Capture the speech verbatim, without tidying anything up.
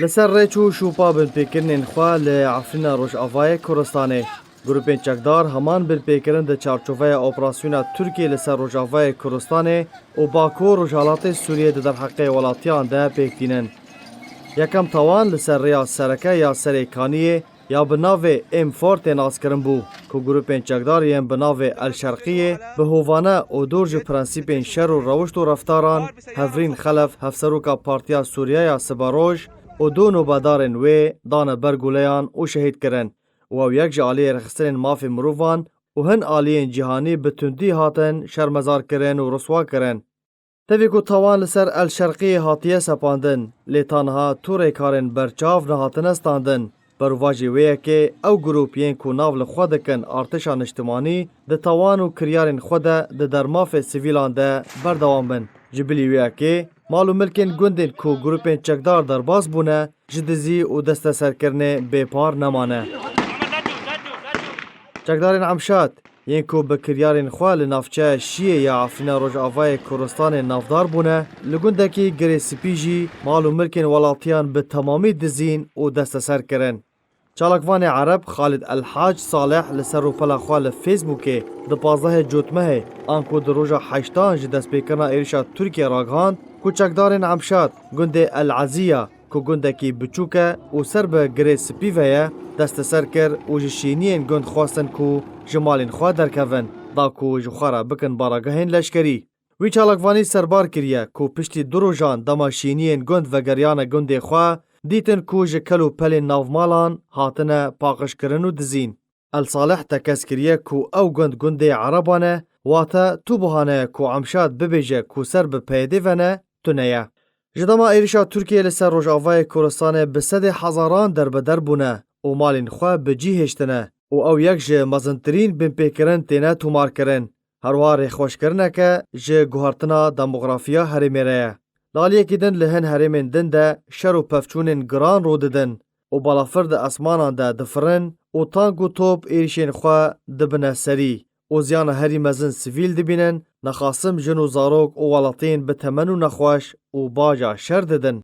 Li ser rêç û şûpa binpêkirinên xwe li Efrîna Rojavayê Kurdistanê, grûpên çekdar heman binpêkirin di çarçoveya operasyona Tirkiyê li ser Rojavayê Kurdistanê û Bakur Rojhilatê Sûriyê di derheqê welatiyan de pêk tînin. Yekem tawan li ser rêya sereke ya Serê Kaniyê ya bi navê M four tên naskirin bû, ku grûpên çekdar yên bi navê El Şerqiyê bi hovane û dûr ji prensîpên şer û rewişt û reftaran Hevrîn Xelef, hevseroka Partiya Sûriye ya Siberoj û du nobedarên wê dane ber guleyan û şehîd kirin û ew yek ji aliyê rêxistinên mafê mirovan û hin aliyên cîhanî bi tundî hatin şermezarkirin û riswa kirin. Tevî ku tawan li ser El Şerqiyê hatiye sepandin, lê ta niha tu rêkarên berçav nehatine standin. Berovajî wê yekê ew grûp yên ku nav li xwe dikin artêşa niştimanî, di tawan û kiryarên xwe de di dermafê sivîlan de berdewam bin. Ji bilî wê yekê mal û milkên gundên ku grûpên çekdar derbas bûne, ji dizî û desteserkirinê bêpar nemane. Çekdarên Emşat, yên ku bi kiryarên xwe li navçeya Şiyê ya Efrîna Rojavayê Kurdistanê navdar bûne, li gundekî Girê Spî jî mal û milkên welatiyan bi temamî dizîn û desteser kirin. Çalakvanê Ereb Xalid El Hac Salih li ser rûpela xwe li Facebookê di pazdehê Cotmehê, anku di roja heştan ji destpêkirina êrişa Tirkiye ragihand ku çekdarên Emşat gundê El Eziya, ku gundekî biçûk e û ser bi Girê Spî ve ye, desteser kir û ji şîniyên gund xwestin ku ji malên xwe derkevin, da ku ji xwe re bikin baragehên leşkerî. Wî çalakvanî serbar kiriye ku piştî du rojan dema şîniyên gund vegeriyane gundê xwe, dîtin ku ji kel û pelên navmalan hatine paqijkirin û dizîn. El Salih tekez kiriye ku ew gund gundê Ereban e, wate tu buhane ye ku Emşat bibêje ku ser bi P Y D ve ne, tune ye. Ji dema êrişa Tirkiyê li ser Rojavayê Kurdistanê bi sedê hezaran derbeder bûne û malên xwe bi cî hêştine û ew yek ji mezintirîn binpêkirin têne tomarkirin. Herwiha rêxweşkirineke ji guhertina demografiya herêmê re ye. Li aliyekî din li hin herêmên din de şer û pevçûnên giran rû didin û balafir di esmanan de difirin û tank û top êrişên xwe dibine serî û ziyana herî mezin sivîl dibînin, nexasim jin û zarok û welatiyên bi temen û nexweş û baja şer didin.